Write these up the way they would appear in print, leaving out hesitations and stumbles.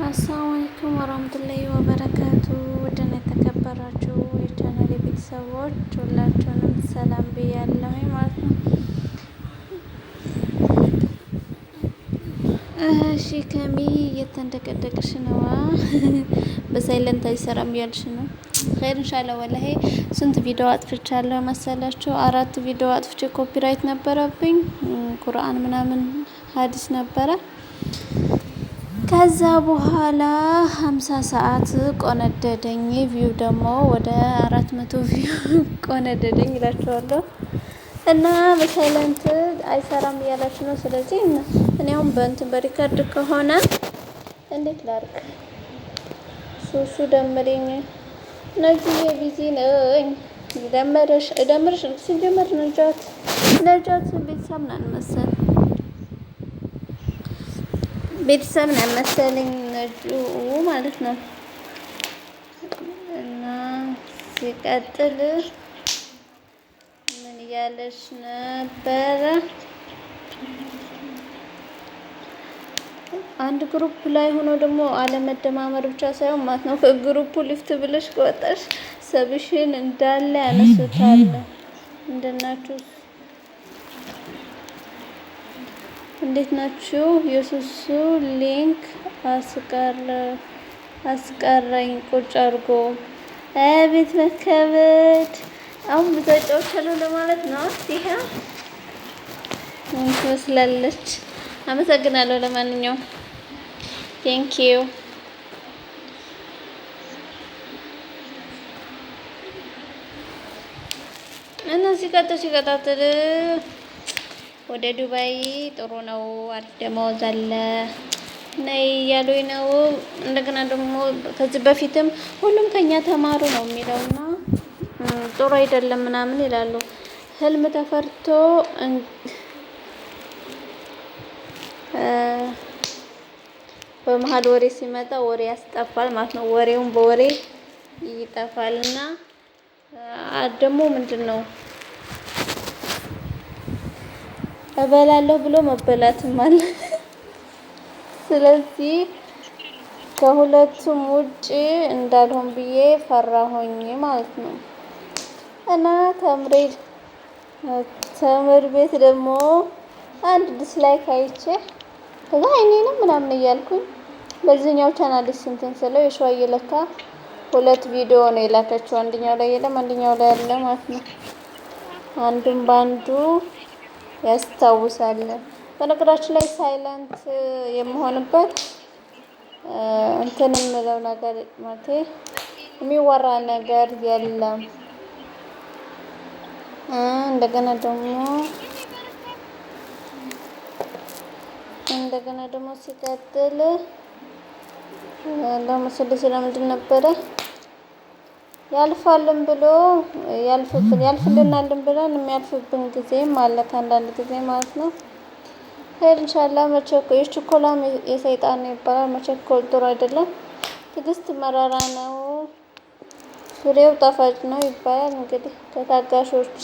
አሰላሙ አለይኩም ወራህመቱላሂ ወበረካቱ። ውድና የተከበራችሁ የቻናሌ ቤተሰቦች ሁላችሁንም ሰላም ብያለሁኝ ማለት ነው። እሺ ከሚ እየተንደቀደቅሽ ነዋ። በ silent አይሰራም እያልሽ ነው። ኸይር ኢንሻአላህ። ወላሂ ስንት ቪዲዮ አጥፍቻለሁ መሰላችሁ? አራት ቪዲዮ አጥፍቼ copyright ነበረብኝ። ቁርአን ምናምን ሀዲስ ነበረ። ከዛ በኋላ 50 ሰዓት ቆነደደኝ። View ደግሞ ወደ 400 view ቆነደደኝ እላችኋለሁ። እና በ silent አይሰራም እያላችሁ ነው። ስለዚህ እኔ አሁን በእንትን በ record ከሆነ እንዴት ላድርግ? ሱሱ ደምሪኝ፣ ነጁዬ busy ነኝ። ደመረሽ እደምርሽ ሲጀመር ነጃት ነጃት ቤተሰብ ነን መሰል ቤተሰብ ነን መሰለኝ ነጁ ማለት ነው። እና ሲቀጥል ምን እያለሽ ነበረ? አንድ group ላይ ሆኖ ደግሞ አለመደማመር ብቻ ሳይሆን ማለት ነው፣ ከ group ኡ left ብለሽ ከወጣሽ ሰብሽን እንዳለ ያነሱታል። እንደናችሁ እንዴት ናችሁ? የሱሱ link አስቀረኝ ቁጭ አድርጎ። አቤት መከበድ! አሁን ብዙ አጫውቻለሁ ለማለት ነው። ይሄ ምን ትመስላለች? አመሰግናለሁ። ለማንኛውም thank you። እና ሲቀጥል ሲቀጣጥል ወደ ዱባይ ጥሩ ነው፣ አሪፍ ደመወዝ አለ፣ ነይ እያሉኝ ነው። እንደገና ደግሞ ከዚህ በፊትም ሁሉም ከኛ ተማሩ ነው የሚለውና ጥሩ አይደለም ምናምን ይላሉ። ህልም ተፈርቶ በመሀል ወሬ ሲመጣ ወሬ ያስጠፋል ማለት ነው። ወሬውን በወሬ ይጠፋል። እና ደግሞ ምንድን ነው፣ እበላለሁ ብሎ መበላትም አለ። ስለዚህ ከሁለቱም ውጭ እንዳልሆን ብዬ ፈራሁኝ ማለት ነው። እና ተምሬ ተምር ቤት ደግሞ አንድ dislike አይቼ ከዛ አይኔንም ምናምን እያልኩኝ በዚህኛው ቻናል ስንትን ስለው የሸዋዬ ለካ ሁለት ቪዲዮ ነው የላከችው። አንደኛው ላይ የለም፣ አንደኛው ላይ አለ ማለት ነው። አንዱም በአንዱ ያስታውሳል። በነገራችን ላይ silent የምሆንበት እንትን የምለው ነገር ማለት የሚወራ ነገር የለም። እንደገና ደግሞ ሲቀጥል ደግሞ ስል ስለምንድን ነበረ፣ ያልፋልን ብሎ ያልፍብን ያልፍልናልን ብለን የሚያልፍብን ጊዜም አለ ከአንዳንድ ጊዜ ማለት ነው። ኸይር ኢንሻአላህ። መቸኮል የችኮላም የሰይጣን ነው ይባላል። መቸኮል ጥሩ አይደለም። ትዕግስት መራራ ነው፣ ፍሬው ጣፋጭ ነው ይባላል። እንግዲህ ከታጋሾች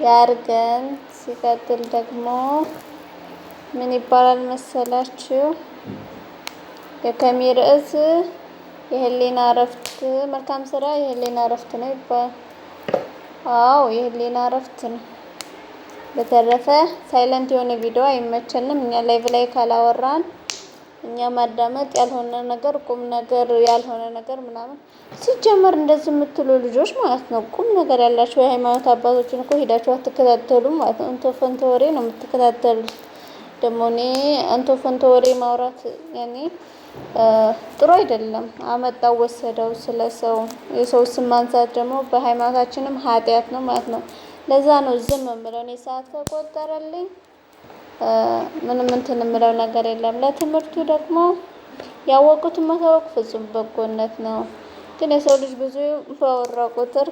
ያርገን። ሲቀጥል ደግሞ ምን ይባላል መሰላችሁ? የከሚ ርዕስ የህሊና እረፍት፣ መልካም ስራ የህሊና እረፍት ነው ይባላል። አዎ፣ የህሊና እረፍት ነው። በተረፈ silent የሆነ ቪዲዮ አይመቸንም። እኛ live ላይ ካላወራን እኛ ማዳመጥ ያልሆነ ነገር፣ ቁም ነገር ያልሆነ ነገር ምናምን። ሲጀመር እንደዚህ የምትሉ ልጆች ማለት ነው፣ ቁም ነገር ያላቸው የሃይማኖት አባቶችን እኮ ሄዳችሁ አትከታተሉም ማለት ነው። እንቶ ፈንቶ ወሬ ነው የምትከታተሉት። ደግሞ እኔ እንቶ ፈንቶ ወሬ ማውራት ያኔ ጥሩ አይደለም። አመጣው ወሰደው ስለ ሰው የሰው ስም ማንሳት ደግሞ በሃይማኖታችንም ኃጢአት ነው ማለት ነው። ለዛ ነው ዝም የምለው። እኔ ሰዓት ከቆጠረልኝ ምንም እንትን የምለው ነገር የለም። ለትምህርቱ ደግሞ ያወቁትን ማሳወቅ ፍጹም በጎነት ነው። ግን የሰው ልጅ ብዙ ባወራ ቁጥር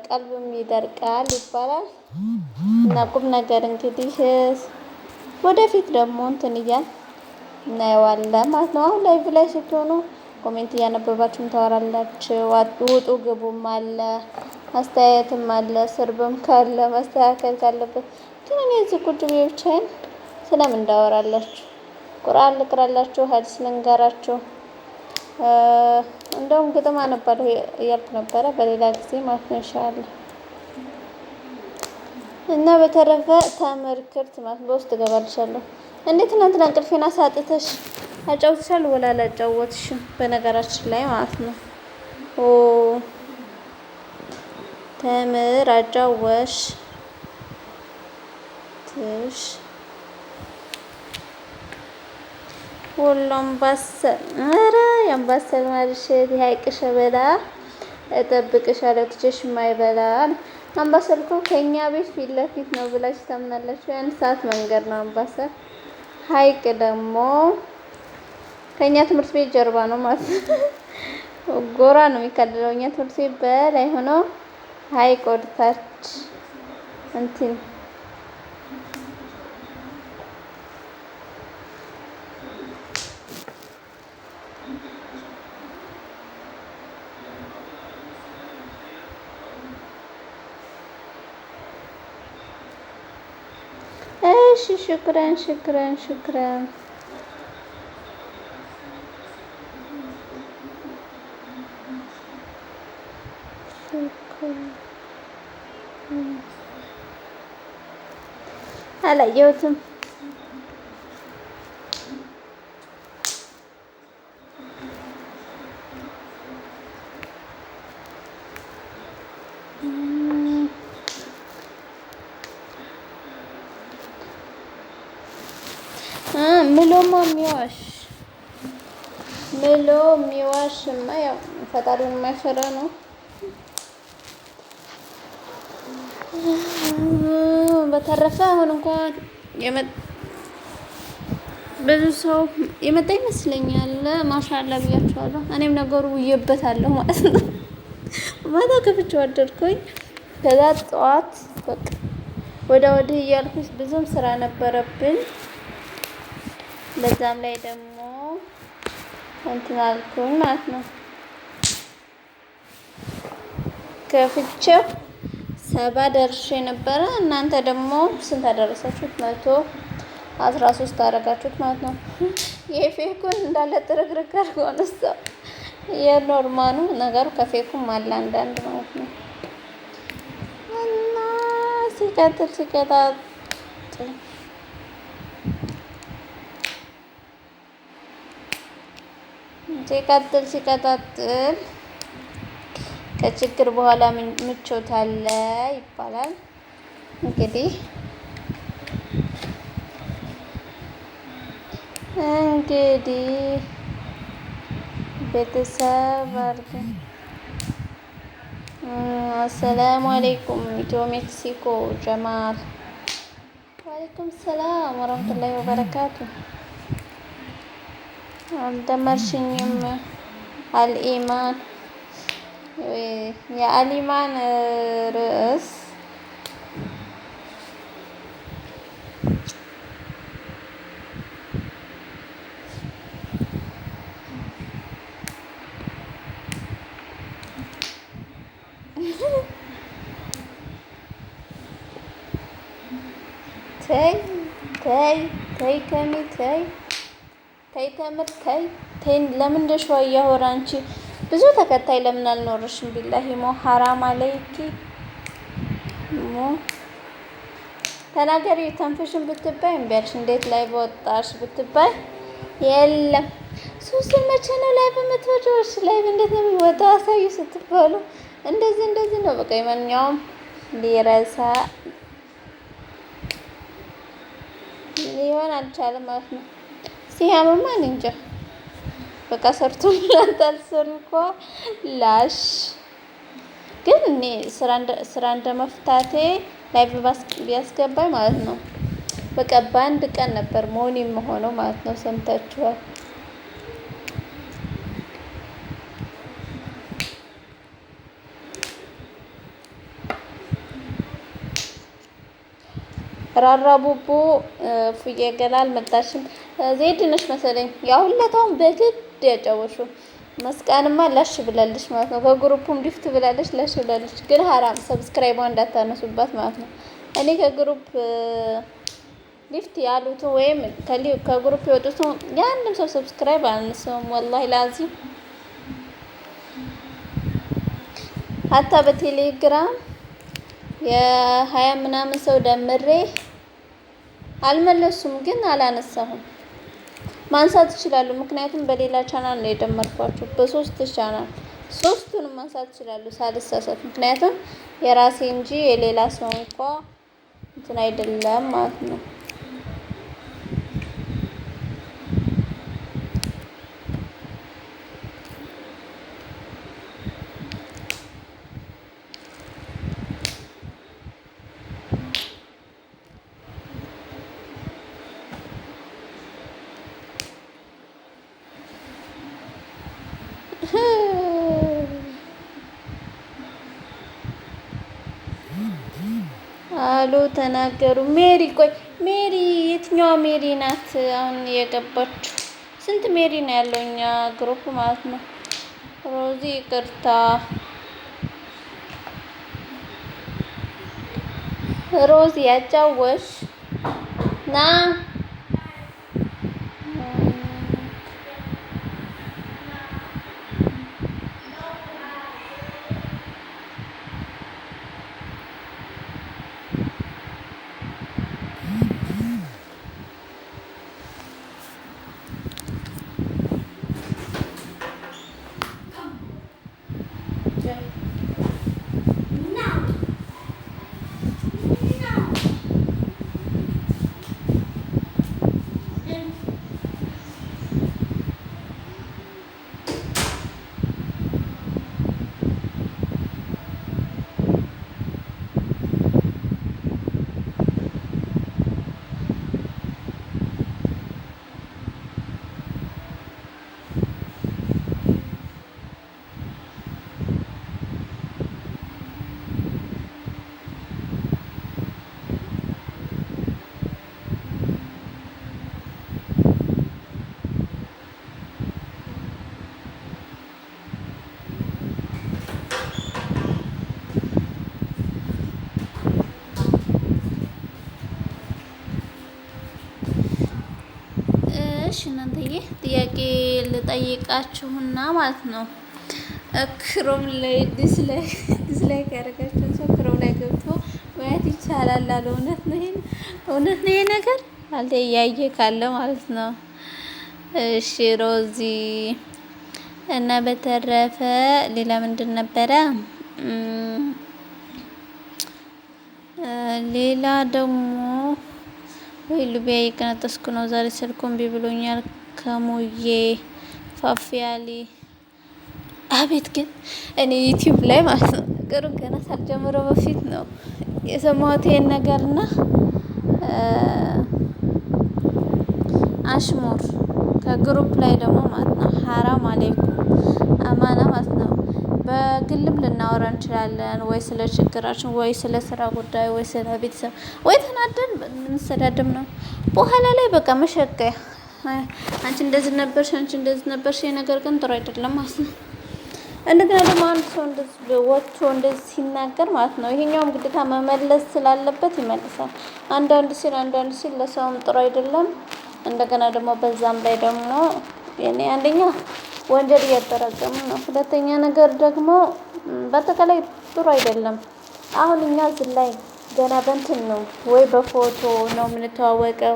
ቀልብም ይደርቃል ይባላል። እና ቁም ነገር እንግዲህ ወደፊት ደግሞ እንትን እያል እናየዋለን ማለት ነው። አሁን live ላይ ስትሆኑ comment እያነበባችሁም ታወራላችሁ። ውጡ ግቡም አለ፣ አስተያየትም አለ፣ ስርብም ካለ ማስተካከል ካለበት። ግን እኔ እዚህ ቁጭ ብዬ ብቻዬን ስለምን እንዳወራላችሁ? ቁርአን ልቅራላችሁ፣ ሀዲስ ልንገራችሁ፣ እንደውም ግጥም አነባለሁ እያልኩ ነበረ በሌላ ጊዜ ማለት ነው ኢንሻአላህ። እና በተረፈ ተመርክርት ማለት በውስጥ እገባልሻለሁ። እንዴ ትናንትና እንቅልፌን አሳጥተሽ አጫውትሻል ወላ አላጫወትሽም? በነገራችን ላይ ማለት ነው። ኦ ተምር አጫወሽ ትሽ ወሎ አምባሰል፣ ኧረ የአምባሰል ማርሸት የሀይቅ ሸበላ እጠብቅሻለሁ ትቼሽ የማይበላ አምባሰል እኮ ከእኛ ቤት ፊት ለፊት ነው ብላችሁ ታምናላችሁ? የአንድ ሰዓት መንገድ ነው አምባሰል። ሀይቅ ደግሞ ከእኛ ትምህርት ቤት ጀርባ ነው ማለት ነው። ጎራ ነው የሚከልለው። እኛ ትምህርት ቤት በላይ ሆኖ ሀይቅ ወደታች እንትን እሺ፣ ሽክረን ሽክረን ሽክረን። አላየሁትም። ምሎማ የሚዋሽ ምሎ የሚዋሽማ ያው ፈጣሪውን የማይፈራ ነው። በተረፈ አሁን እንኳን ብዙ ሰው የመጣ ይመስለኛል። ማሻአላ ብያቸዋለሁ። እኔም ነገሩ ውዬበታለሁ ማለት ነው። ማታ ከፍቼው አደርኩኝ። ከዛ ጠዋት በቃ ወደ ወዲህ እያልኩኝ ብዙም ስራ ነበረብን። በዛም ላይ ደግሞ እንትን አልኩኝ ማለት ነው። ከፍቼው 70 ደርሼ ነበረ። እናንተ ደግሞ ስንት አደረሳችሁት? 113 አደረጋችሁት ማለት ነው። የፌኩን እንዳለ ጥርግርግ አድርጎ አነሳው። የኖርማኑ ነገሩ ከፌኩም አለ አንዳንድ ማለት ነው። እና ሲቀጥል ሲቀጣጥል ሲቀጥል ሲቀጣጥል ከችግር በኋላ ምቾት አለ ይባላል። እንግዲህ እንግዲህ ቤተሰብ አድርገን አሰላሙ አለይኩም ኢትዮ ሜክሲኮ ጀማል። ወአለይኩም ሰላም ወረህመቱላሂ ወበረካቱ። አልደመርሽኝም። አልኢማን የአሊማን ርዕስ ተይ ተይ ተይ ከሚ ተይ ተይ ተምር ተይ ተይ። ለምን እንደ ሸዋ እያወራ አንቺ ብዙ ተከታይ ለምን አልኖርሽም? ቢላሂ ሞ ሐራም አለይኪ ሞ ተናገሪ። ተንፍሽን ብትባይ እምቢ አልሽ። እንዴት ላይ በወጣሽ ብትባይ የለም ሱሱ መቼ ነው ላይ በምትወጪው? ላይ እንዴት ነው የሚወጣው? አሳዩ ስትባሉ እንደዚህ እንደዚህ ነው። በቃ የማንኛውም ሊረሳ ሊሆን አልቻለም ማለት ነው። ሲያምማ እኔ እንጃ በቃ ሰርቶላታል። ሰሪ እኮ ላሽ ግን እኔ ስራ እንደመፍታቴ live ቢያስገባኝ ማለት ነው በቃ በአንድ ቀን ነበር መሆን የምሆነው ማለት ነው። ሰምታችኋል። ራራ ቡቡ ፉዬ ገና አልመጣሽም። ዜድ ነሽ መሰለኝ። ያው ሁለታውን በግድ ያጫወሹ መስቃንማ ላሽ ብላለች ማለት ነው። ከ group ኡም ድፍት ብላለች፣ ላሽ ብላለች። ግን ሀራም subscribe እንዳታነሱባት ማለት ነው። እኔ ከ group left ያሉትን ወይም ከ group የወጡትን የአንድም ሰው subscribe አላነሳውም። والله العظيم حتى በቴሌግራም የ20 ምናምን ሰው ደምሬ አልመለሱም፣ ግን አላነሳሁም። ማንሳት ይችላሉ፣ ምክንያቱም በሌላ ቻናል ነው የደመርኳቸው። በሶስት ቻናል ሶስቱንም ማንሳት ይችላሉ ሳልሳሳት፣ ምክንያቱም የራሴ እንጂ የሌላ ሰው እንኳ እንትን አይደለም ማለት ነው። አሉ ተናገሩ። ሜሪ ቆይ ሜሪ የትኛዋ ሜሪ ናት አሁን የገባችው? ስንት ሜሪ ነው ያለው እኛ group ማለት ነው። ሮዚ ይቅርታ፣ ሮዚ ያጫወሽ ና እሺ እናንተዬ ጥያቄ ልጠይቃችሁና ማለት ነው። Chrome ላይ dislike ያደረጋችሁን ሰው Chrome ላይ ገብቶ ማየት ይቻላል አለ። እውነት ነው ይሄ እውነት ነው ይሄ ነገር አለ እያየ ካለ ማለት ነው። እሺ ሮዚ እና በተረፈ ሌላ ምንድን ነበረ? ሌላ ደግሞ ወይ ሉቢያ እየቀነጠስኩ ነው ዛሬ ስልኩ እምቢ ብሎኛል። ከሙዬ ፋፊያሊ አቤት ግን እኔ ዩቲዩብ ላይ ማለት ነው ነገሩን ገና ሳልጀምረው በፊት ነው የሰማሁት ይሄን ነገርና አሽሙር ከ group ላይ ደግሞ ማለት ነው حرام عليكم አማና ማለት ነው። በግልም ልናወራ እንችላለን ወይ ስለ ችግራችን ወይ ስለ ስራ ጉዳይ ወይ ስለ ቤተሰብ ወይ ተናደን የምንሰዳደብ ነው። በኋላ ላይ በቃ መሸቀያ አንቺ እንደዚህ ነበርሽ፣ አንቺ እንደዚህ ነበርሽ፣ ይሄ ነገር ግን ጥሩ አይደለም ማለት ነው። እንደገና ደግሞ አንድ ሰው እንደዚህ ወጥቶ እንደዚህ ሲናገር ማለት ነው ይሄኛውም ግዴታ መመለስ ስላለበት ይመልሳል። አንዳንድ ሲል አንዳንድ ሲል ለሰውም ጥሩ አይደለም። እንደገና ደግሞ በዛም ላይ ደግሞ የኔ አንደኛ ወንጀል እያጠራቀሙ ነው። ሁለተኛ ነገር ደግሞ በአጠቃላይ ጥሩ አይደለም። አሁን እኛ እዚህ ላይ ገና በእንትን ነው ወይ በፎቶ ነው የምንተዋወቀው፣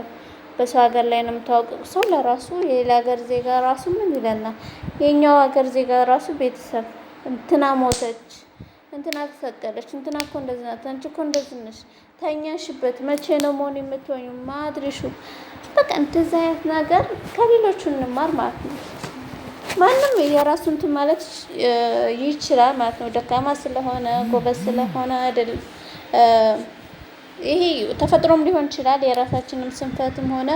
በሰው ሀገር ላይ ነው የምተዋወቀው። ሰው ለራሱ የሌላ ሀገር ዜጋ ራሱ ምን ይለናል? የኛው ሀገር ዜጋ ራሱ ቤተሰብ እንትና ሞተች፣ እንትና ተሰቀለች፣ እንትና እኮ እንደዚህ ናት፣ አንቺ እኮ እንደዚህ ነሽ፣ ተኛሽበት፣ መቼ ነው መሆን የምትሆኙ ማድሪሹ በቃ እንደዚህ አይነት ነገር ከሌሎቹ እንማር ማለት ነው። ማንም የራሱ እንትን ማለት ይችላል ማለት ነው። ደካማ ስለሆነ ጎበዝ ስለሆነ አይደለም። ይሄ ተፈጥሮም ሊሆን ይችላል፣ የራሳችንም ስንፈትም ሆነ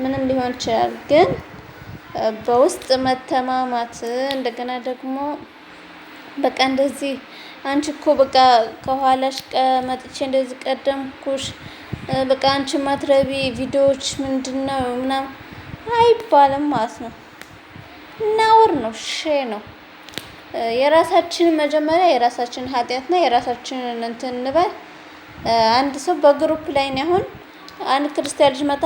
ምንም ሊሆን ይችላል። ግን በውስጥ መተማማት እንደገና ደግሞ በቃ እንደዚህ አንቺ እኮ በቃ ከኋላሽ መጥቼ እንደዚህ ቀደምኩሽ፣ በቃ አንቺ ማትረቢ ቪዲዮዎች ምንድነው ምናምን አይባልም ማለት ነው። ነውር ነው፣ ሼ ነው። የራሳችንን መጀመሪያ የራሳችንን ኃጢአትና የራሳችንን እንትን እንበል። አንድ ሰው በ group ላይ ነው አሁን አንድ ክርስቲያን ልጅ መታ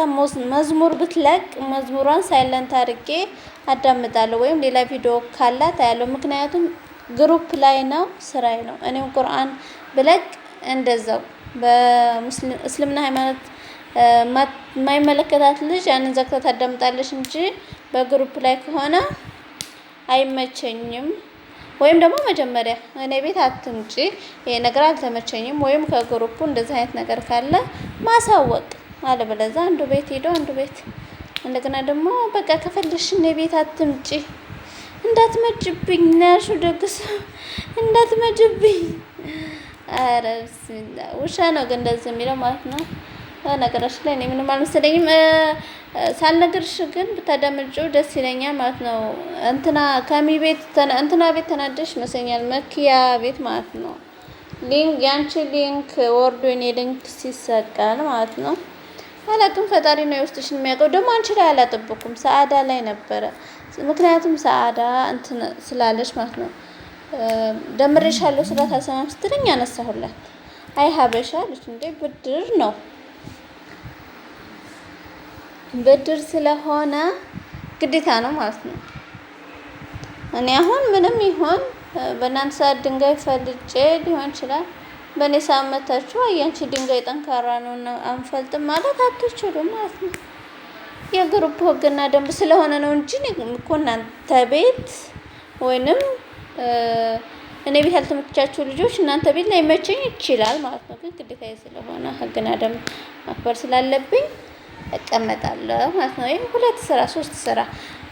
መዝሙር ብትለቅ መዝሙሯን silent አድርጌ አዳምጣለሁ፣ ወይም ሌላ ቪዲዮ ካላት አያለሁ። ምክንያቱም group ላይ ነው ስራዬ ነው። እኔም ቁርአን ብለቅ እንደዛው በእስልምና ሃይማኖት የማይመለከታት ልጅ ያንን ዘግታ ታዳምጣለች እንጂ በ group ላይ ከሆነ አይመቸኝም። ወይም ደግሞ መጀመሪያ እኔ ቤት አትምጪ፣ ይሄ ነገር አልተመቸኝም፣ ወይም ከ group ኡ እንደዚህ አይነት ነገር ካለ ማሳወቅ። አለበለዚያ አንዱ ቤት ሄዶ አንዱ ቤት እንደገና ደግሞ በቃ ከፈለሽ እኔ ቤት አትምጪ፣ እንዳትመጭብኝ ነው ያልሽው። ደግስ እንዳትመጭብኝ። ኧረ ብስሚላ ውሻ ነው ግን እንደዚህ የሚለው ማለት ነው። ነገራችን ላይ እኔ ምንም አልመሰለኝም። ሳልነግርሽ ግን ብታዳምጪው ደስ ይለኛል ማለት ነው። እንትና ከሚ ቤት እንትና ቤት ተናደሽ ይመስለኛል፣ መኪያ ቤት ማለት ነው። link ያንቺ link ወርዶ የኔ link ሲሰቀል ማለት ነው። አላቅም፣ ፈጣሪ ነው የውስጥሽን የሚያውቀው። ደግሞ አንቺ ላይ አላጠበኩም፣ ሰአዳ ላይ ነበረ። ምክንያቱም ሰአዳ እንትን ስላለች ማለት ነው። ደምሬሻለሁ ስላት አልሰማም ስትለኝ አነሳሁላት። አይ ሀበሻ አለች እንዴ፣ ብድር ነው ብድር ስለሆነ ግዴታ ነው ማለት ነው። እኔ አሁን ምንም ይሁን በእናንተ ሰዓት ድንጋይ ፈልጬ ሊሆን ይችላል። በእኔ ሰዓት መታችሁ አያንቺ ድንጋይ ጠንካራ ነው አንፈልጥም ማለት አትችሉም ማለት ነው። የ group ህግና ደንብ ስለሆነ ነው እንጂ እኮ እናንተ ቤት ወይንም እኔ ቤት ያልተመቻችሁ ልጆች እናንተ ቤት ላይመቸኝ ይችላል ማለት ነው። ግን ግዴታ ስለሆነ ህግና ደንብ ማክበር ስላለብኝ እቀመጣለሁ ማለት ነው። ይሄ ሁለት ስራ ሶስት ስራ፣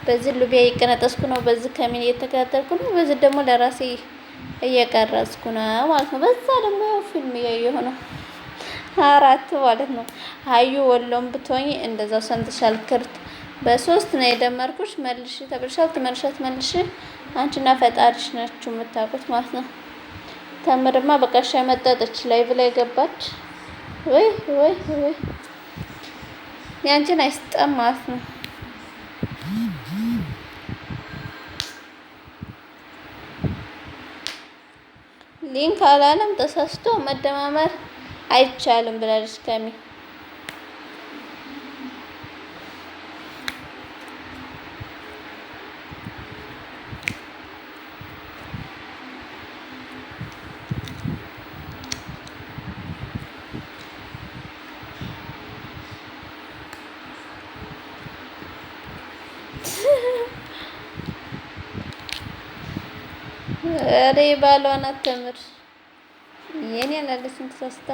በዚህ ሉቢያ እየቀነጠስኩ ነው፣ በዚህ ከሚን እየተከታተልኩ ነው፣ በዚህ ደግሞ ለራሴ እየቀረጽኩ ነው ማለት ነው። በዛ ደግሞ ያው ፊልም እያየሁ ነው። አራት ማለት ነው። ሀዩ ወሎም ብትሆኚ እንደዛው ሰምተሻል። ክርት በሶስት ነው የደመርኩሽ። መልሽ ተብልሻል። ትመልሻ ትመልሽ አንቺና ፈጣሪሽ ናችሁ የምታውቁት ማለት ነው። ተምርማ በቃ ሻይ መጠጠች live ላይ ገባች። ወይ ወይ ወይ ያንቺን አይስጠም ማለት ነው። link አላለም ተሳስቶ መደማመር አይቻልም ብላለች ከሚ። ኧረ ባሏን አተምር የኔ አላለችም ተሳስታ።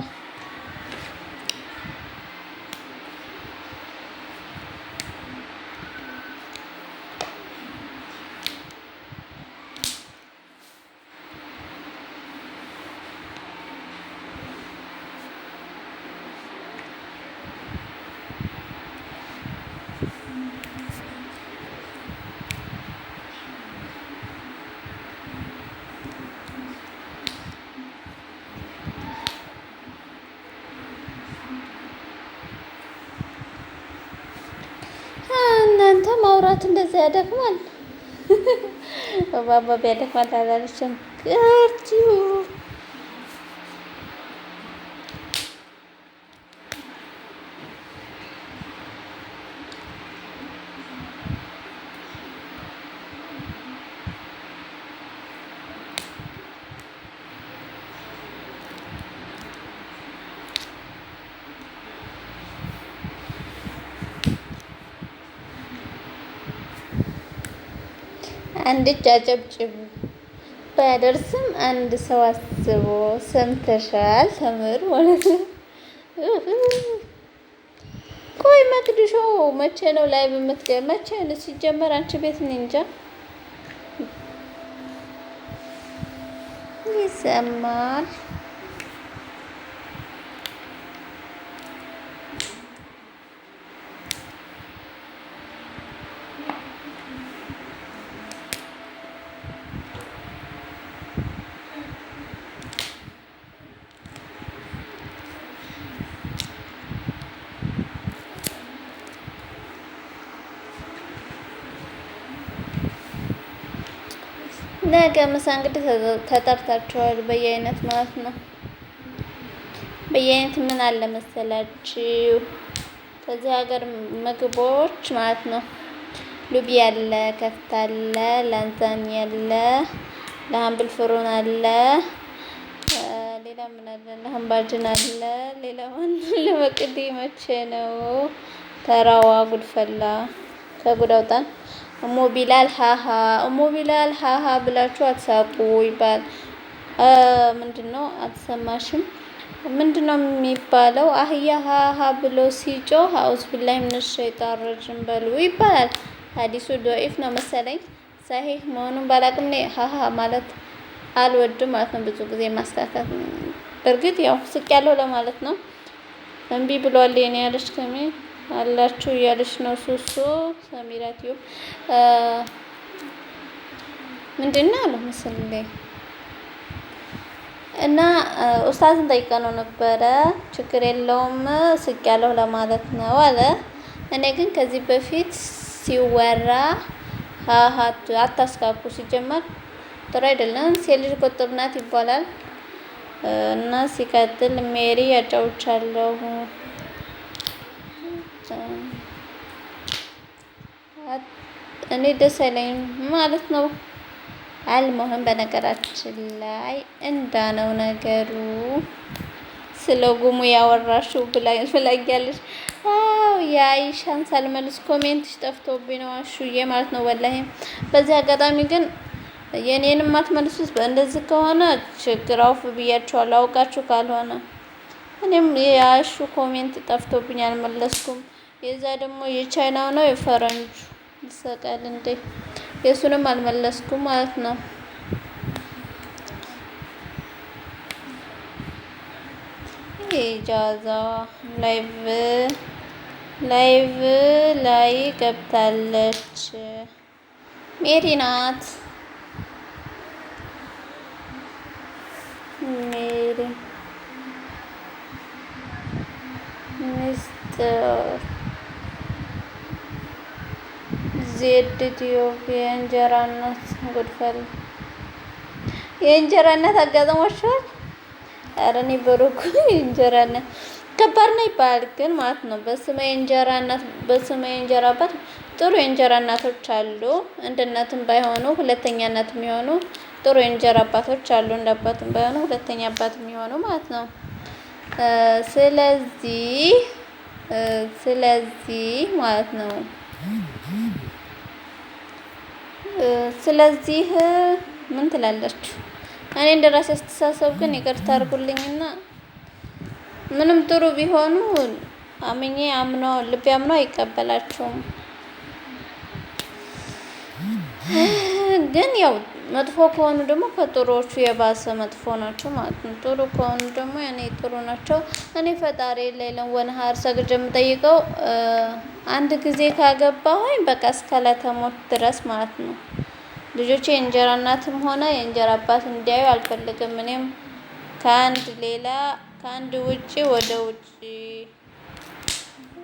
እናንተ ማውራት እንደዛ ያደክማል። ባባ ቢያደክማል አላለችም። ቅርቺው አንድ እጅ አጨብጭቡ ባያደርስም አንድ ሰው አስቦ ሰምተሻል ተምር ማለት ነው። ቆይ መቅድሾ መቼ ነው ላይ የምትገ መቼ ነው ሲጀመር? አንቺ ቤት እኔ እንጃ ይሰማል። ነገ ምሳ እንግዲህ ተጠርታችኋል፣ በየአይነት ማለት ነው። በየአይነት ምን አለ መሰላችሁ? ከዚህ ሀገር ምግቦች ማለት ነው ሉቢያ አለ፣ ከፍታ አለ፣ ላዛኛ አለ፣ لحم بالفرن አለ፣ ሌላ ምን አለ? لحم بعجين አለ። ሌላ ማን ለመቅዲ መቼ ነው ተራዋ? ጉድፈላ ከጉድ አውጣን። እሞ ቢላል ሀሀ እሞ ቢላል ሀሀ ብላችሁ አትሳቁ ይባል። ምንድነው አትሰማሽም? ምንድነው የሚባለው? አህያ ሀሀ ብሎ ሲጮህ أعوذ بالله من الشيطان الرجيم በሉ ይባላል። ሀዲሱ ዶኢፍ ነው መሰለኝ፣ ሰሂህ መሆኑን ባላቅም እኔ ሀሀ ማለት አልወድም ማለት ነው። ብዙ ጊዜ ማስተካከል በእርግጥ ያው ስቅ ያለው ለማለት ነው። እምቢ ብሏል የኔ ያለች ከሜ አላችሁ እያለች ነው። ሱሱ ሰሚራ ቲዩብ ምንድን ነው አለው መሰለኝ እና ኡስታዝን ጠይቀነው ነበረ። ችግር የለውም ስቅ ያለው ለማለት ነው አለ። እኔ ግን ከዚህ በፊት ሲወራ አታስካኩ፣ ሲጀመር ጥሩ አይደለም። ሴት ልጅ ቁጥብ ናት ይባላል እና ሲቀጥል ሜሪ ያጫውቻለሁ እኔ ደስ አይለኝም ማለት ነው። አልሞህም በነገራችን ላይ እንዳነው ነገሩ ስለ ጉሙ ያወራሽው ብላኛለች። አዎ የአይሻን ሳልመልስ comment ሽ ጠፍቶብኝ ነው አሹዬ ማለት ነው። ወላሂ በዚህ አጋጣሚ ግን የኔንም አትመልሱት። እንደዚህ ከሆነ ችግር አውፍ ብያችኋለሁ፣ አውቃችሁ ካልሆነ እኔም የአሹ comment ጠፍቶብኝ አልመለስኩም። የዛ ደግሞ የቻይናው ነው የፈረንጁ ይሰቃል እንዴ! የእሱንም አልመለስኩም ማለት ነው። ኢጃዛ live ላይ ገብታለች። ሜሪ ናት። ሜሪ ሚስጥር ዜድ ቲዩብ የእንጀራ እናት ጉድፈል የእንጀራ እናት አጋጥሟቸዋል። ኧረ እኔ በሩኩ የእንጀራ እናት ከባድ ነው ይባላል፣ ግን ማለት ነው በስመ የእንጀራ እናት በስመ የእንጀራ አባት ጥሩ የእንጀራ እናቶች አሉ። እንደ እናትም ባይሆኑ ሁለተኛ እናት የሚሆኑ ጥሩ የእንጀራ አባቶች አሉ። እንደ አባትም ባይሆኑ ሁለተኛ አባት የሚሆኑ ማለት ነው። ስለዚህ ስለዚህ ማለት ነው ስለዚህ ምን ትላላችሁ? እኔ እንደራሴ አስተሳሰብ ግን ይቅርታ አድርጉልኝና ምንም ጥሩ ቢሆኑ አምኜ አምኖ ልቤ አምኖ አይቀበላቸውም። ግን ያው መጥፎ ከሆኑ ደግሞ ከጥሩዎቹ የባሰ መጥፎ ናቸው ማለት ነው። ጥሩ ከሆኑ ደግሞ ያኔ ጥሩ ናቸው። እኔ ፈጣሪ ليلا ونهار ሰግጄ የምጠይቀው አንድ ጊዜ ካገባሁኝ በቃ እስከ ዕለተ ሞት ድረስ ማለት ነው። ልጆቼ የእንጀራ እናትም ሆነ የእንጀራ አባት እንዲያዩ አልፈልግም። እኔም ከአንድ ሌላ ከአንድ ውጪ ወደ ውጪ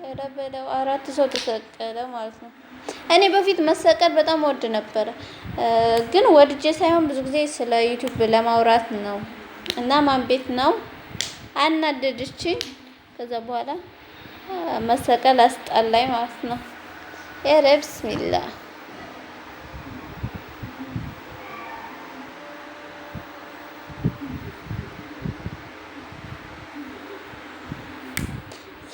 ኧረ በለው አራት ሰው ተሰቀለ ማለት ነው። እኔ በፊት መሰቀል በጣም ወድ ነበረ፣ ግን ወድጄ ሳይሆን ብዙ ጊዜ ስለ ዩቲዩብ ለማውራት ነው። እና ማን ቤት ነው አናደደችኝ። ከዛ በኋላ መሰቀል አስጠላኝ ማለት ነው። ኧረ ብስሚላ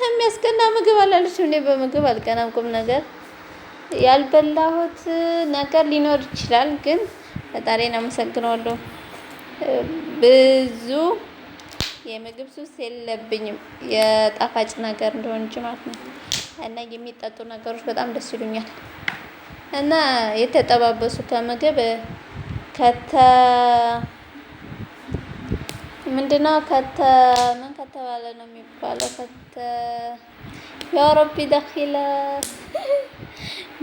የሚያስቀና ምግብ አላለችም። እኔ በምግብ አልቀናም። ቁም ነገር ያልበላሁት ነገር ሊኖር ይችላል፣ ግን ፈጣሪን አመሰግነዋለሁ። ብዙ የምግብ ሱስ የለብኝም፣ የጣፋጭ ነገር እንደሆነ እንጂ ማለት ነው። እና የሚጠጡ ነገሮች በጣም ደስ ይሉኛል። እና የተጠባበሱ ከምግብ ከተ ምንድነው ከተ ምን ከተባለ ነው የሚባለው? ከተ يا ربي دخيل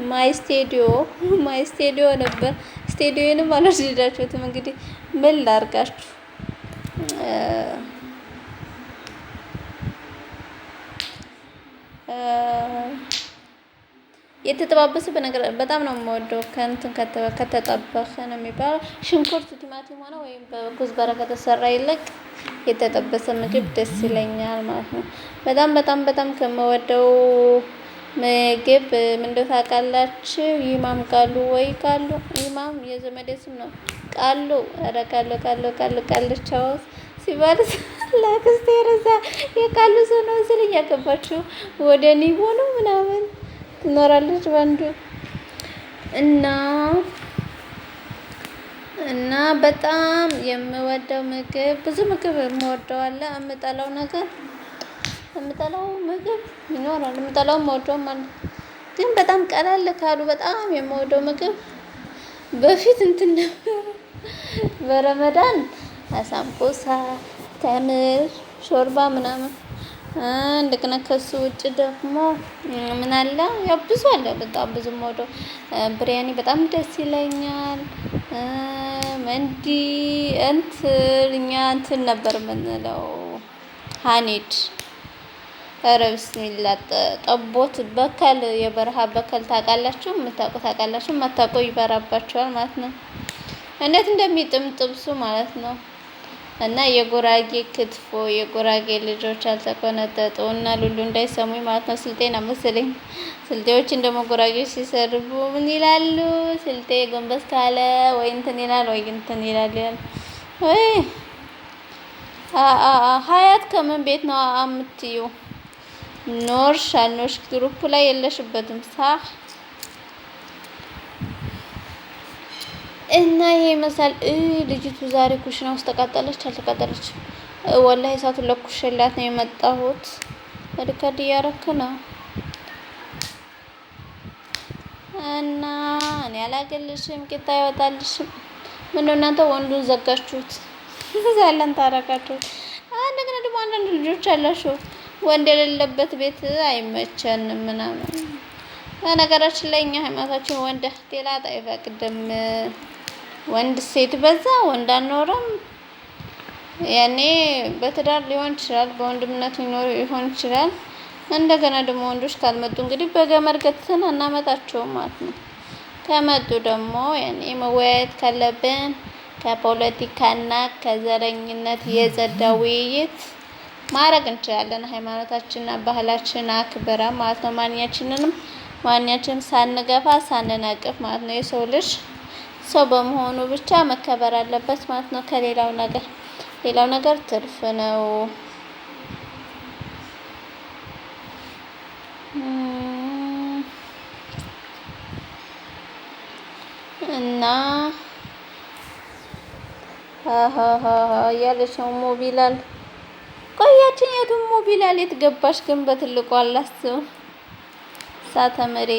my studio my studio ነበር። ስቱዲዮንም አልወደዳችሁትም። እንግዲህ ምን ላርጋችሁ? የተጠባበሰ በነገር በጣም ነው የምወደው። ከእንትን ከተጠበሰ ነው የሚባለው። ሽንኩርት ቲማቲም ሆነ ወይም በ كزبرة ከተሰራ ይልቅ የተጠበሰ ምግብ ደስ ይለኛል ማለት ነው። በጣም በጣም በጣም ከምወደው ምግብ ምንድን ታውቃላችሁ? ይማም ቃሉ ወይ ቃሉ ይማም የዘመዴ ስም ነው። ቃሉ ኧረ ቃሉ ቃሉ ቃሉ ቃልቻው ሲባል ለአክስቴ ረሳ የቃሉ ሰው ነው መሰለኝ ያገባችው ወደ ኒቦ ነው ምናምን ትኖራለች በአንዱ እና እና በጣም የምወደው ምግብ ብዙ ምግብ የምወደው አለ። የምጠላው ነገር የምጠላው ምግብ ይኖራል የምጠላው የምወደውም አለ። ግን በጣም ቀለል ካሉ በጣም የምወደው ምግብ በፊት እንትን ነበር። በረመዳን አሳምቦሳ፣ ተምር፣ ሾርባ ምናምን እንደገና ከሱ ውጭ ደግሞ ምን አለ? ያው ብዙ አለ በጣም ብዙ የምወደው ብሪያኒ በጣም ደስ ይለኛል። መንዲ እንትን እኛ እንትን ነበር የምንለው ሀኒድ ኧረ ብስሚላ ጠቦት በከል የበረሃ በከል ታውቃላችሁ? የምታውቁ ታውቃላችሁ፣ የማታውቁ ይበራባችኋል ማለት ነው። እንዴት እንደሚጥም ጥብሱ ማለት ነው። እና የጉራጌ ክትፎ የጉራጌ ልጆች አልተቆነጠጡ እና ሉሉ እንዳይሰሙኝ ማለት ነው። ስልጤ ነው መሰለኝ። ስልጤዎችን ደግሞ ጉራጌዎች ሲሰርቡ ምን ይላሉ? ስልጤ ጎንበስ ካለ ወይ እንትን ይላል ወይ እንትን ይላል ይላል ወይ ሀያት ከምን ቤት ነው የምትዩ? ኖርሽ አልኖርሽ group ላይ የለሽበትም ሳ እና ይሄ ይመስላል። ልጅቱ ዛሬ ኩሽና ውስጥ ተቃጠለች አልተቃጠለችም? ወላሂ እሳቱን ለኩሼላት ነው የመጣሁት። record እያረክ ነው እና እኔ አላገልሽም፣ ቂጣ አይወጣልሽም። ምነው እናንተ ወንዱን ዘጋችሁት? ዛለን ታረቃችሁት። እንደገና ደግሞ አንዳንድ ልጆች አላችሁ ወንድ የሌለበት ቤት አይመቸንም ምናምን። በነገራችን ላይ እኛ ሃይማኖታችን ወንድ ሌላ አይፈቅድም። ወንድ ሴት በዛ ወንድ አልኖረም። ያኔ በትዳር ሊሆን ይችላል፣ በወንድምነት ሊኖር ሊሆን ይችላል። እንደገና ደግሞ ወንዶች ካልመጡ እንግዲህ በገመድ ገትተን አናመጣቸውም ማለት ነው። ከመጡ ደግሞ ያኔ መወያየት ካለብን ከፖለቲካና ከዘረኝነት የጸዳ ውይይት ማድረግ እንችላለን። ሃይማኖታችንና ባህላችን አክብረን ማለት ነው። ማንኛችንንም ማንኛችንም ሳንገፋ ሳንነቅፍ ማለት ነው። የሰው ልጅ ሰው በመሆኑ ብቻ መከበር አለበት ማለት ነው። ከሌላው ነገር ሌላው ነገር ትርፍ ነው። እና እያለች ነው ሞቢላል ቆያችን የቱ ሞቢላል የት ገባሽ ግን በትልቁ አላስብም። ሳተምሬ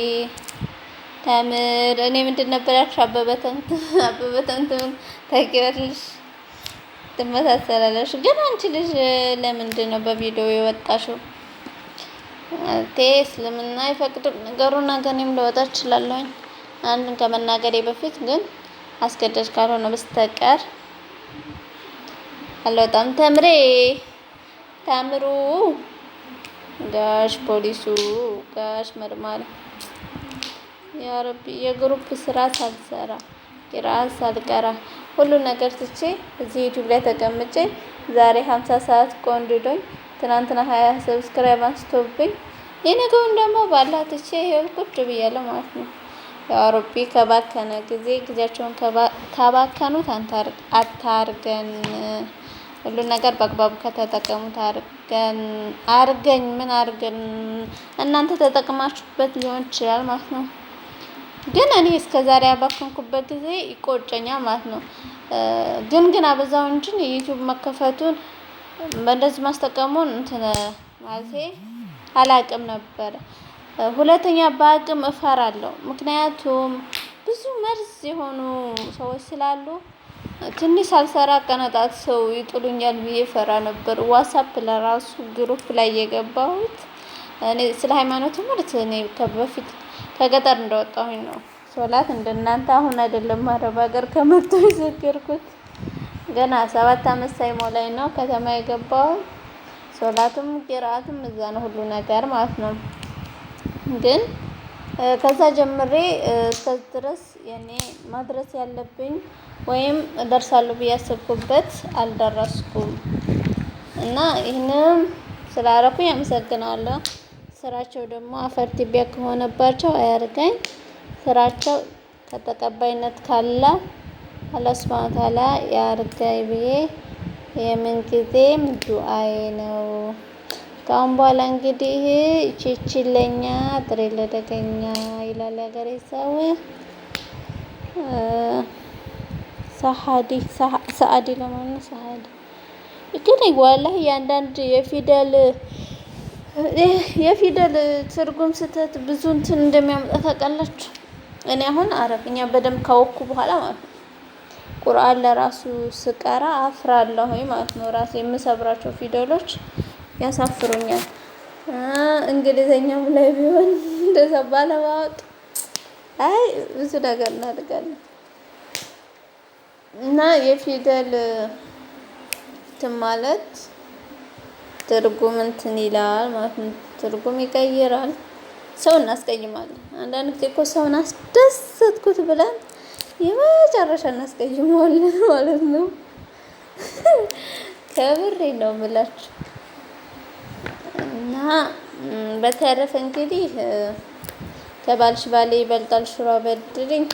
ተምር እኔ ምንድን ነበር ያልኩሽ? አበበ ተምትም አበበ ተምትም ታውቂዋለሽ፣ ትመሳሰላለሽ። ግን አንቺ ልጅ ለምንድን ነው በቪዲዮ የወጣሽው? ማለቴ እስልምና አይፈቅድም ነገሩ። ነገ እኔም ልወጣ እችላለሁኝ። አንድን ከመናገሬ በፊት ግን አስገዳጅ ካልሆነ በስተቀር አልወጣም። ተምሬ ታምሩ ጋሽ ፖሊሱ ጋሽ መርማሪ ያ ረቢ የ group ስራ ሳልሰራ ቂራአት ሳልቀራ ሁሉ ነገር ትቼ እዚህ ዩቲዩብ ላይ ተቀምጬ ዛሬ 50 ሰዓት ቆንድዶኝ ትናንትና 20 subscribe አንስቶብኝ የነገውን ደግሞ ባላ ትቼ ይኸው ቁጭ ብያለሁ ማለት ነው። ያ ረቢ ከባከነ ጊዜ ጊዜያቸውን ካባከኑት አታርገን። ሁሉን ነገር በአግባቡ ከተጠቀሙት አርገን አርገኝ ምን አርገን እናንተ ተጠቅማችሁበት ሊሆን ይችላል ማለት ነው። ግን እኔ እስከ ዛሬ ያባከንኩበት ጊዜ ይቆጨኛል ማለት ነው። ግን ግን አበዛው እንጂ የዩቲዩብ መከፈቱን በእንደዚህ ማስጠቀሙን እንትን ማለቴ አላቅም ነበረ። ሁለተኛ በአቅም እፈራለሁ። ምክንያቱም ብዙ መርዝ የሆኑ ሰዎች ስላሉ ትንሽ ሳልሰራ ቀነጣት ሰው ይጥሉኛል ብዬ ፈራ ነበር። ዋትስአፕ ለራሱ group ላይ የገባሁት እኔ ስለ ሃይማኖት ትምህርት እኔ በፊት ከገጠር እንደወጣሁኝ ነው። ሶላት እንደናንተ አሁን አይደለም አረብ ሀገር ከመጡ የዘገርኩት ገና 7 አመት ሳይሞላኝ ነው ከተማ የገባሁት። ሶላቱም ቂራአቱም እዛ ነው ሁሉ ነገር ማለት ነው። ግን ከዛ ጀምሬ እስከዚህ ድረስ የኔ ማድረስ ያለብኝ ወይም እደርሳለሁ ብዬ ያሰብኩበት አልደረስኩም እና ይህንም ስላረኩኝ አመሰግናለሁ። ስራቸው ደግሞ አፈር ትቢያ ከሆነባቸው አያርገኝ። ስራቸው ከተቀባይነት ካለ አላህ ሱብሃነሁ ወተዓላ ያርገኝ ብዬ የምን ጊዜም ዱአዬ ነው። ከአሁን በኋላ እንግዲህ ይቺ ለኛ ጥሬ ለደገኛ ይላል ያገሬ ሰው። ሰሀዲ ሰአዲ ለማለት ሰሀዲ ግን ወላሂ የአንዳንድ የፊደል ትርጉም ስህተት ብዙ እንትን እንደሚያመጣ ታውቃላችሁ። እኔ አሁን አረብኛ በደንብ ካወቅኩ በኋላ ማለት ነው ቁርአን ለራሱ ስቀራ አፍራለሁኝ ማለት ነው። ራሴ የምሰብራቸው ፊደሎች ያሳፍሩኛል። እንግሊዘኛም ላይ ቢሆን እንደዛ ባለማወቅ አይ ብዙ ነገር እናድርጋለን እና የፊደል እንትን ማለት ትርጉም እንትን ይላል ማለት ነው። ትርጉም ይቀይራል። ሰው እናስቀይማለን። አንዳንድ ጊዜ እኮ ሰውን አስደሰትኩት ብለን የመጨረሻ እናስቀይመዋለን ማለት ነው። ከብሬ ነው የምላችሁ። እና በተረፈ እንግዲህ ከባልሽ ባሌ ይበልጣል ሽሮ አበድሪኝ።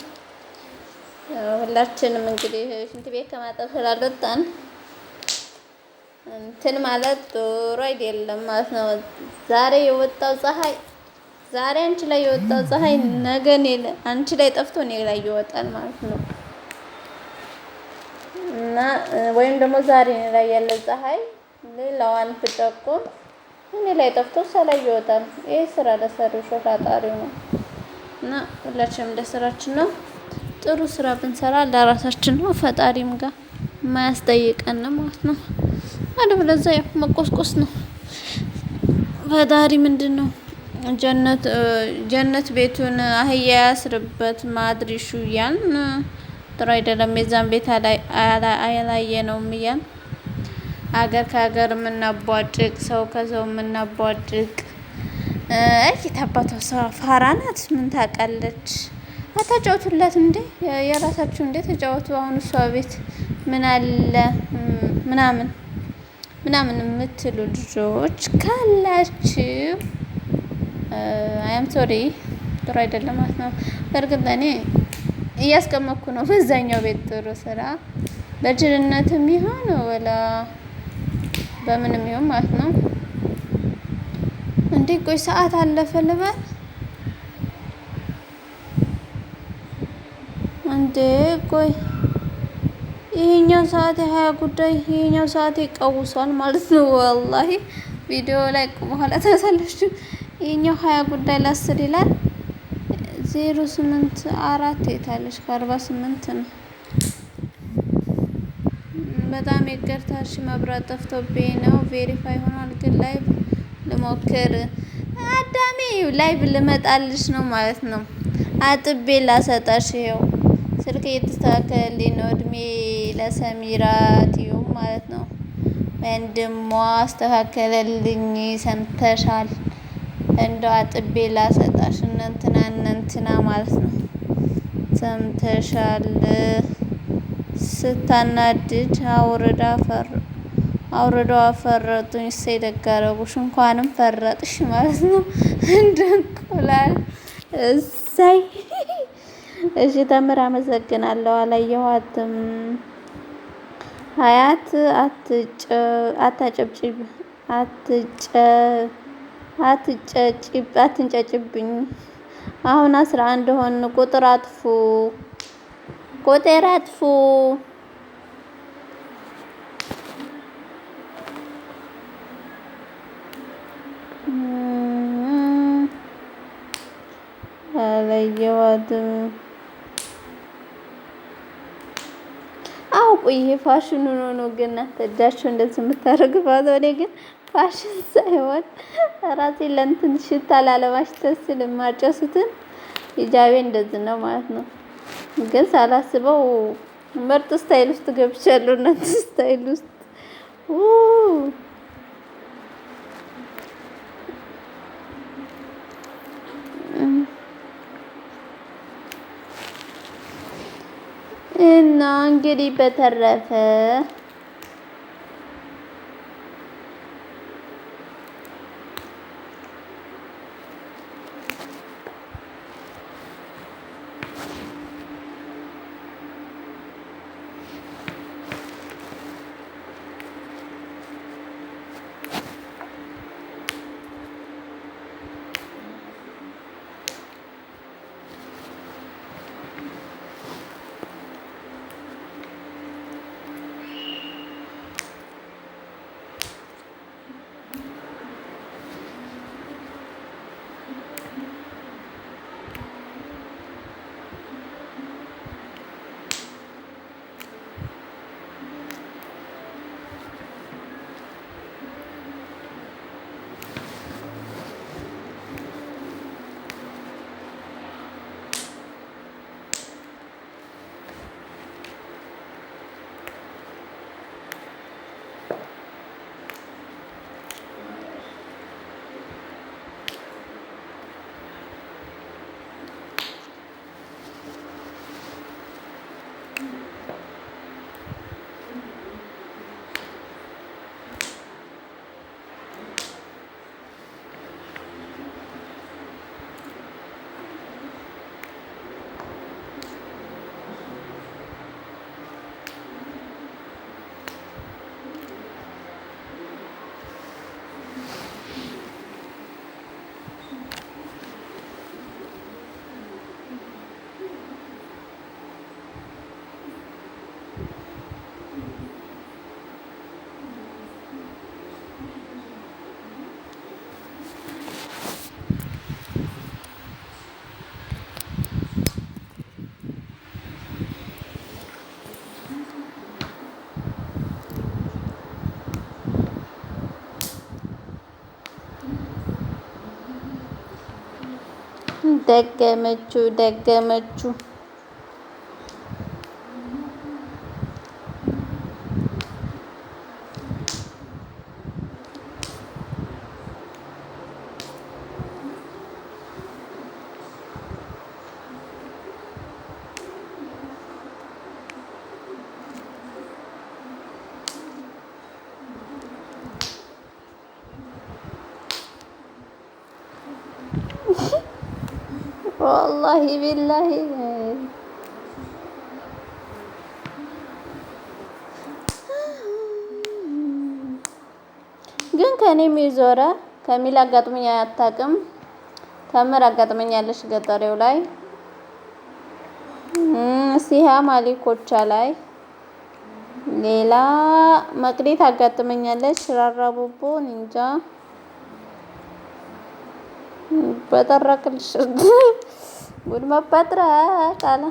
ሁላችንም እንግዲህ ሽንት ቤት ከማጠብ ስላልወጣን እንትን ማለት ጥሩ አይደለም ማለት ነው። ዛሬ የወጣው ፀሐይ ዛሬ አንቺ ላይ የወጣው ፀሐይ ነገ አንቺ ላይ ጠፍቶ እኔ ላይ ይወጣል ማለት ነው። እና ወይም ደግሞ ዛሬ እኔ ላይ ያለ ፀሐይ ሌላዋን ብጠቁም እኔ ላይ ጠፍቶ እሷ ላይ ይወጣል። ይህ ስራ ለሰሪው ፈጣሪው ነው። እና ሁላችንም እንደ ስራችን ነው። ጥሩ ስራ ብንሰራ ለራሳችን ነው፣ ፈጣሪም ጋር የማያስጠይቀን ማለት ነው። አለበለዚያ ያው መቆስቆስ ነው። ፈጣሪ ምንድን ነው ጀነት ቤቱን አህያ ያስርበት ማድሪሹ እያልን ጥሩ አይደለም። የዛን ቤት አላየ ነው እያልን አገር ከሀገር የምናቧጭቅ ሰው ከሰው የምናቧጭቅ አይ የታባቷ ሰው ፋራ ናት። ምን ታውቃለች? አታጫውቱላት እንዴ የራሳችሁ እንዴ ተጫወቱ። አሁን እሷ ቤት ምን አለ ምናምን ምናምን የምትሉ ልጆች ካላችሁ I'm sorry ጥሩ አይደለም ማለት ነው። በእርግጥ እኔ እያስቀመጥኩ ነው በዛኛው ቤት ጥሩ ስራ በጅልነትም ይሁን ወላ በምንም ይሁን ማለት ነው። እንዴ ቆይ ሰዓት አለፈ ልበል እንዴ? ቆይ ይሄኛው ሰዓት የሀያ ጉዳይ ይሄኛው ሰዓት ይቀውሷል ማለት ነው። ወላሂ ቪዲዮ ላይ በኋላ ታሳላችሁ። ይሄኛው 9:40 ይላል። 084 የታለች? ከ48 ነው። በጣም ይቅርታ እሺ፣ መብራት ጠፍቶብኝ ነው። verify ሆኗል ግን live ልሞክር። አዳሜ live ልመጣልሽ ነው ማለት ነው። አጥቤ ላሰጣሽ። ይኸው ስልክ እየተስተካከለልኝ ነው። እድሜ ለሰሚራ ቲዩብ ማለት ነው። ወንድሟ አስተካከለልኝ። ሰምተሻል? እንደው አጥቤ ላሰጣሽ እነንትና እነንትና ማለት ነው። ሰምተሻል? ስታናድድ አውርደው አፈረጡኝ። እሰይ ደግ አደረጉሽ፣ እንኳንም ፈረጥሽ ማለት ነው። እንደ እንቁላል እሰይ። እሺ ተምር፣ አመሰግናለሁ። አላየኋትም። ሀያት አታጨብጭብ፣ አትንጨጭብኝ። አሁን 11 ሆን። ቁጥር አጥፉ፣ ቁጥር አጥፉ። አላየኋትም። አውቁ ይሄ ፋሽን ሆኖ ነው ግን እናንተ እጃችሁ እንደዚህ የምታደርጉባት። እኔ ግን ፋሽን ሳይሆን ራሴ ለእንትን ሽታ ላለማሽተት ስል የማጨሱትን ሂጃቤ እንደዚህ ነው ማለት ነው። ግን ሳላስበው ምርጥ style ውስጥ ገብቻለሁ። እናንተ style ውስጥ እና እንግዲህ በተረፈ ደገመችው ደገመችው። ወላሂ ቢላሂ ግን ከኔም የዞረ ከሚል አጋጥሞኝ አታውቅም። ተምር አጋጥመኛለች ገጠሬው ላይ፣ ሲሃ ማሊኮቻ ላይ፣ ሌላ መቅዴት አጋጥመኛለች። ራራቦቦ እንጃ በጠረቅልሽ ጉድ መበጥረቅ አለ።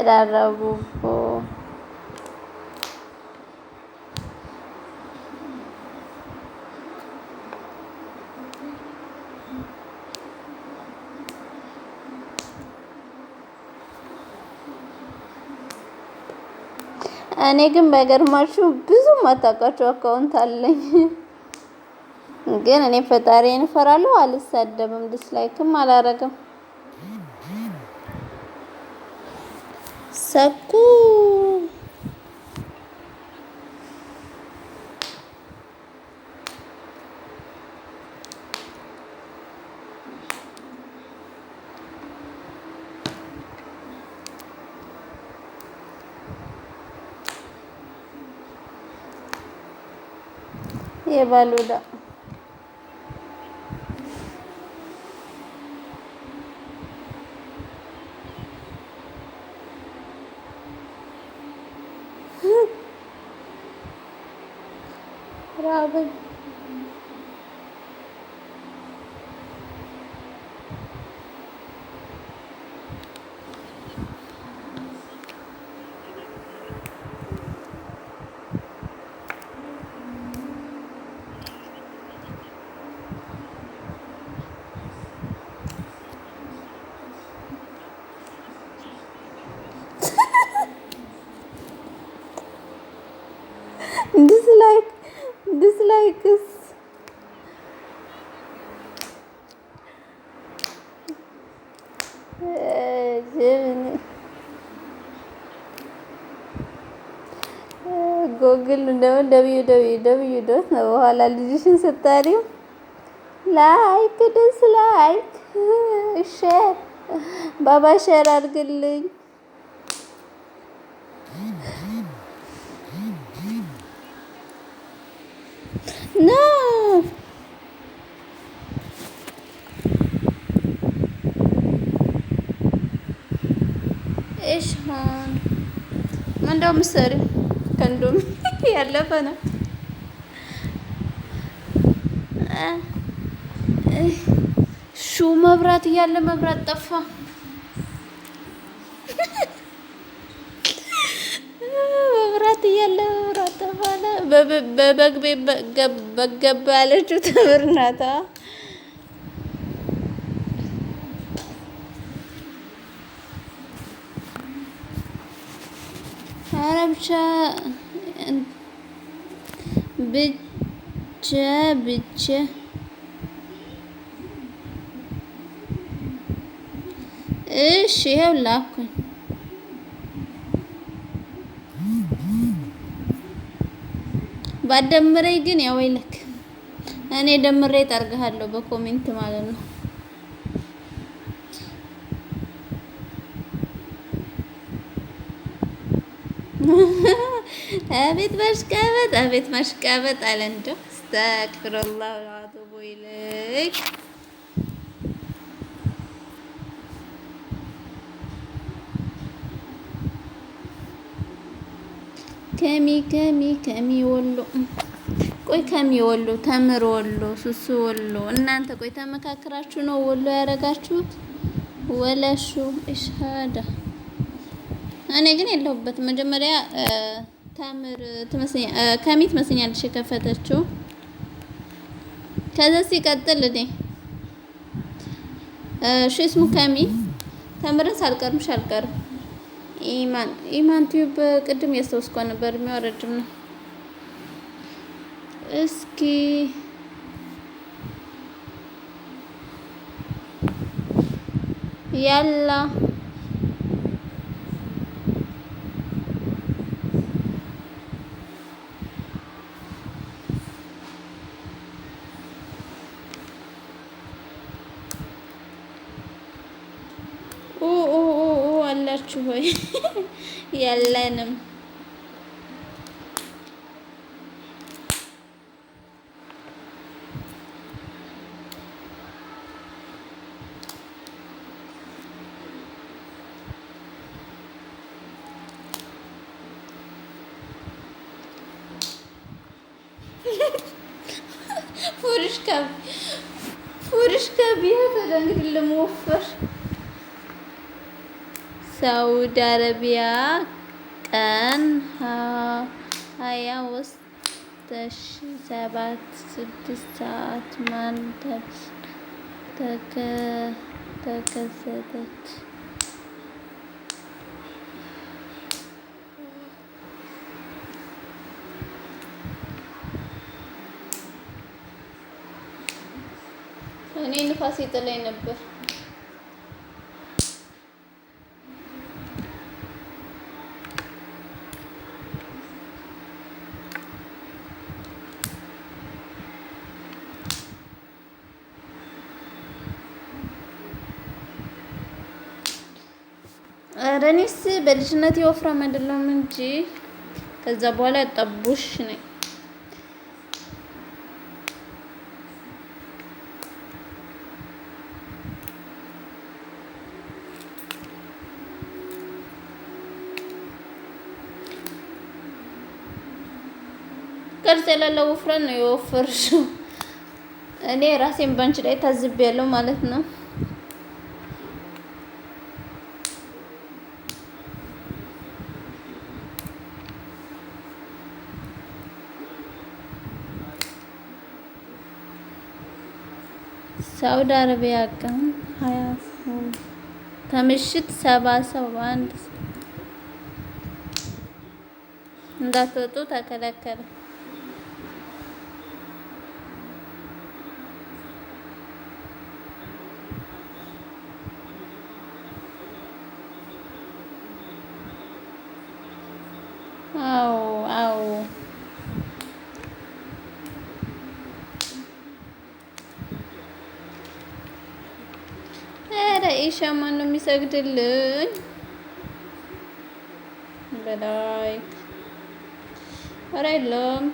ራራቡቦ እኔ ግን በገርማችሁ ብዙ ማታውቃቸው account አለኝ። ግን እኔ ፈጣሪዬን እፈራለሁ፣ አልሳደብም፣ dislike ም አላረግም። ሰኩ የባሉዳ ራበኝ። Dislike dislikes ጎግል እንደምን WWW. ነው። በኋላ ልጅሽን ስታሪው like dislike share ባባ share አድርግልኝ። No እሽ ሆን እንደው ምሰሪው ከእንዶሚ ያለፈ ነው። ሹ መብራት እያለ መብራት ጠፋ። መብራት እያለ መብራት ጠፋ። በበግ በገባ ያለችው ትምር ናታ። ኧረ ብቻ ብቻ ብቻ እሺ ይኸው ላኩኝ። ባደምረኝ ግን ያው ይልክ እኔ ደምሬ ጠርግሃለሁ በ comment ማለት ነው። አቤት ማሽቃበጥ፣ አቤት ማሽቃበጥ አለ እንደው أستغفر الله وأتوب إليك። ከሚ ከሚ ከሚ ወሎ ቆይ ከሚ ወሎ ተምር ወሎ ሱሱ ወሎ እናንተ ቆይ ተመካክራችሁ ነው ወሎ ያደረጋችሁት? ወለሹ እሽሃዳ እኔ ግን የለሁበትም። መጀመሪያ ተምር ትመስለኛ ከሚ ትመስለኛለች የከፈተችው። ከዛ ሲቀጥል እኔ ሹ ስሙ ከሚ ተምርን ሳልቀርምሽ አልቀርም። ኢማን ኢማን ቲዩብ ቅድም ያስታውስኳ ነበር። እድሜዋ ረጅም ነው። እስኪ ያላ ኦ ኦ ኦ ኦ አላችሁ ሆይ የለንም። ፉርሽ ከቢያ እንግዲህ ለመወፈር ሳውዲ አረቢያ ቀን 23 7 6 ሰዓት ማን ተከሰተች? እኔ ንፋስ ይጥለኝ ነበር። ኧረ እኔስ በልጅነቴ ወፍራም አይደለሁም እንጂ ከዛ በኋላ ጠቡሽ ነኝ። ቅርጽ የሌለው ውፍረት ነው የወፈርሽው። እኔ ራሴን ባንቺ ላይ ታዝቤያለሁ ማለት ነው። ሳውዲ አረቢያ ቀን 20 ከምሽት 7 ሰው በአንድ እንዳትወጡ ተከለከለ። አዎ አዎ። ኧረ ኢሻ ማን ነው የሚሰግድልኝ? በ like ኧረ የለም።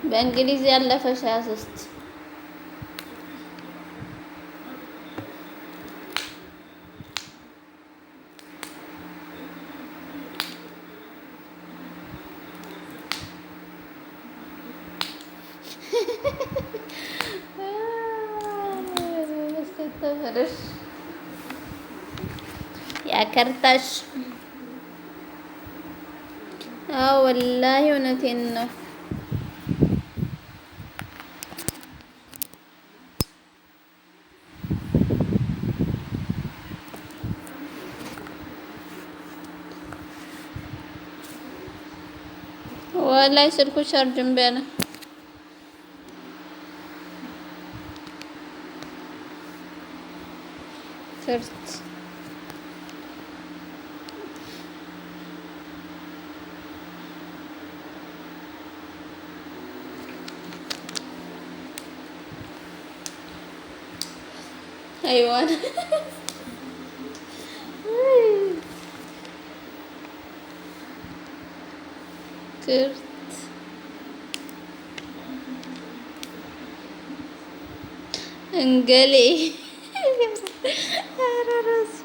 በእንግሊዝ ያለፈ 23። ያከርታሽ። አዎ ወላሂ እውነቴን ነው። ወላሂ ስልኩ ቻርጅ እምቢ አለ። ክርት አይዋን ክርት እንገሌ ኧረ እራሱ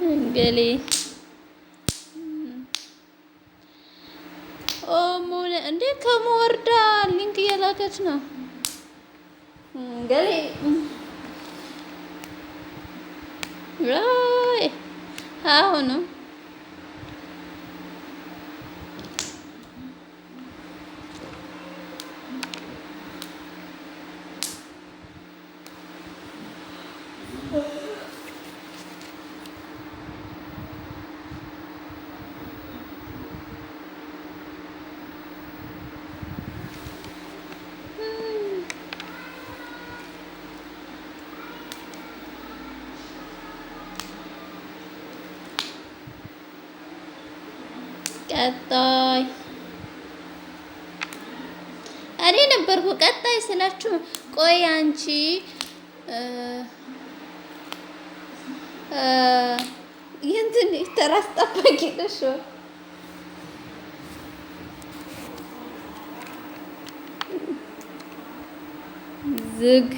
እንገሌ እንዴ ከመወርዳ link እየላከች ነው። እንገሌ አሁንም ቀጣይ እኔ ነበርኩ። ቀጣይ ስላችሁ ቆይ አንቺ ይህንትን ተራስ ጠባቂ ነሽ። ዝግ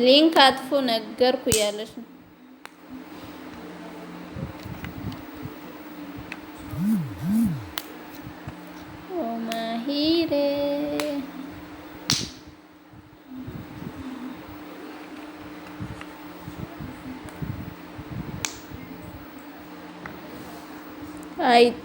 link አጥፎ ነገርኩ እያለች ነው። ኦማሂሬ አይጥ።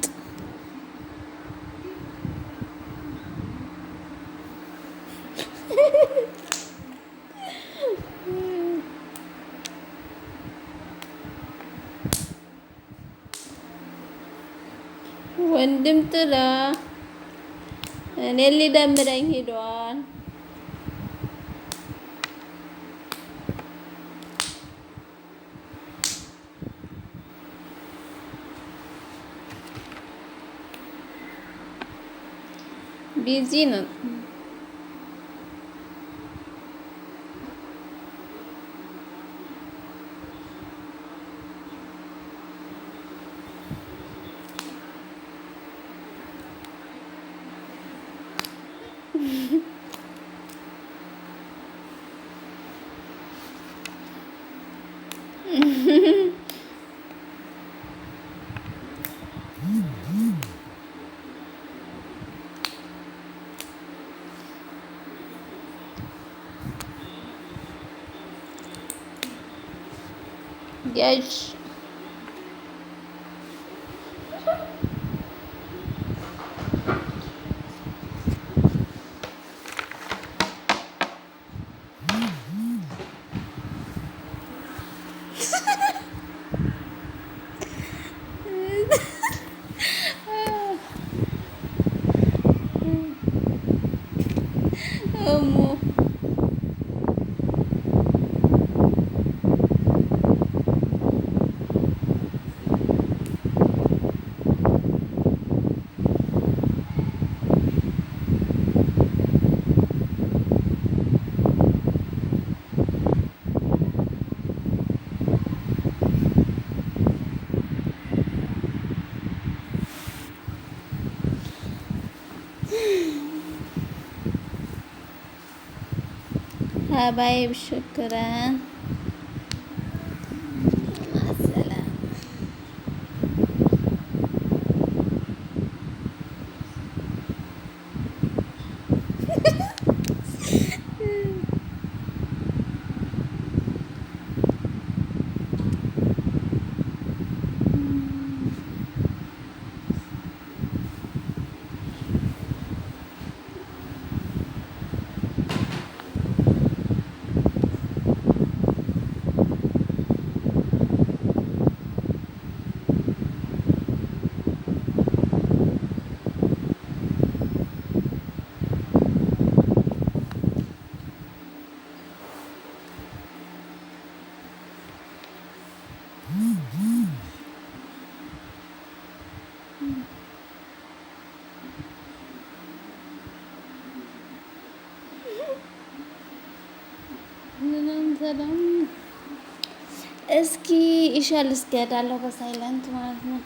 ወንድም ጥላ እኔን ሊደምረኝ ሂዷል። Busy ነው። ያዥ። እሙ። حبايب، شكرا، مع السلامة. ሰላም ሰላም። እስኪ ኢሻል እስኪ እሄዳለሁ በ silent ማለት ነው።